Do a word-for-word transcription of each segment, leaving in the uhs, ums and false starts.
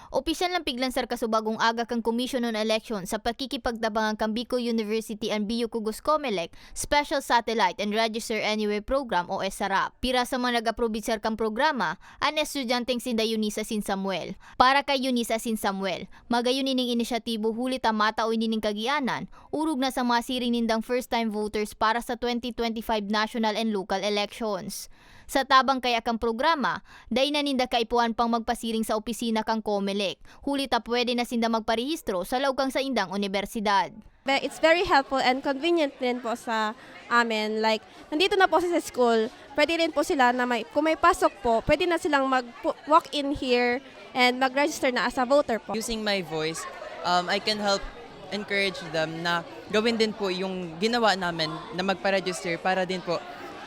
Opisyal na piglansar kasubagong aga kan Commission on Election sa pakikipagtabangan kan Bicol University and B U Cugos Comelec Special Satellite and Register Anywhere Program o SARAP. Pira sa mga nag-aprobitsar kan programa, an estudyanteng sinda Eunice asin Samuel. Para kay Eunice asin Samuel, magayon ining inisyatibo huli ta matao ini nin kagianan, orog na sa mga siring nindang first-time voters para sa twenty twenty-five national and local elections. Sa tabang kaya kan programa, dai na ninda kaipuhan pang magpasiring sa opisina kan Comelec, huli ta pwede na sinda magparehistro sa laog kan saindang unibersidad. Ve- It's very helpful and convenient din po sa amin. Like, nandito na po sa school, pwede rin po sila na may, kung may pasok po, pwede na silang mag-walk in here and mag-register na as a voter po. Using my voice, um, I can help encourage them na gawin din po yung ginawa namin na magpa-register para din po,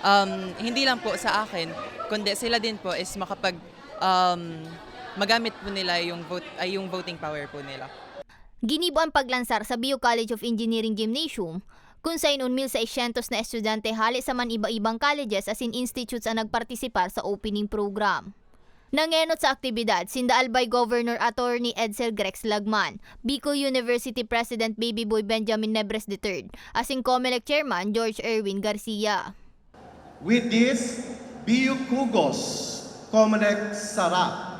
um, hindi lang po sa akin, kundi sila din po is makapag, um, magamit po nila yung vote, ay yung voting power po nila. Ginibo an paglansar sa B U College of Engineering Gymnasium, kun saen un mil seiscientos na estudyante hale sa man iba-ibang colleges asin institutes an nagpartisipar sa opening program. Nangenot sa aktibidad sinda Albay Governor Attorney Edsel Grex Lagman, Bicol University President Baby Boy Benjamin Nebres the third, asin Comelec Chairman George Erwin Garcia. With this, B U Cugos, Comelec, SARAP,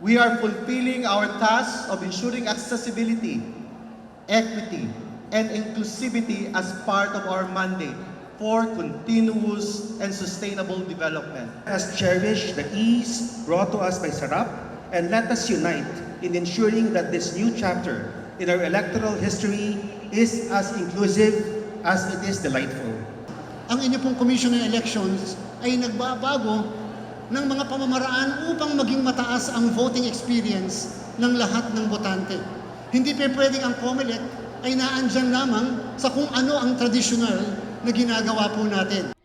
we are fulfilling our task of ensuring accessibility, equity, and inclusivity as part of our mandate for continuous and sustainable development. Let us cherish the ease brought to us by SARAP and let us unite in ensuring that this new chapter in our electoral history is as inclusive as it is delightful. Ang inyo pong Commission on Elections ay nagbabago ng mga pamamaraan upang maging mataas ang voting experience ng lahat ng botante. Hindi pe pwedeng ang Comelec ay naandyan lamang sa kung ano ang tradisyonal na ginagawa po natin.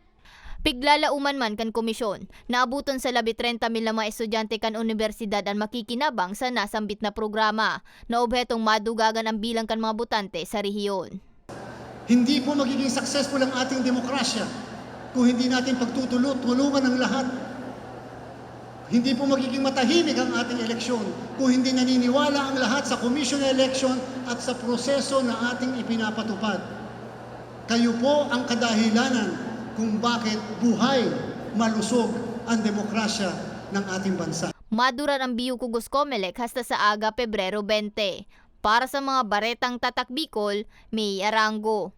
Piglalauman man kan komisyon, naaboton sa labi trenta mil na mga estudyante kan unibersidad an makikinabang sa nasambit na programa, na obhetong madugagan an bilang kan mga botante sa rehiyon. Hindi po magiging successful ang ating demokrasya kung hindi natin pagtutulungan ang lahat. Hindi po magiging matahimik ang ating eleksyon kung hindi naniniwala ang lahat sa Commission on Election at sa proseso na ating ipinapatupad. Kayo po ang kadahilanan kung bakit buhay, malusog ang demokrasya ng ating bansa. Madurar ang B U Cugos Comelec hasta sa aga, Pebrero bente. Para sa mga baretang Tatak Bicol, May Arango.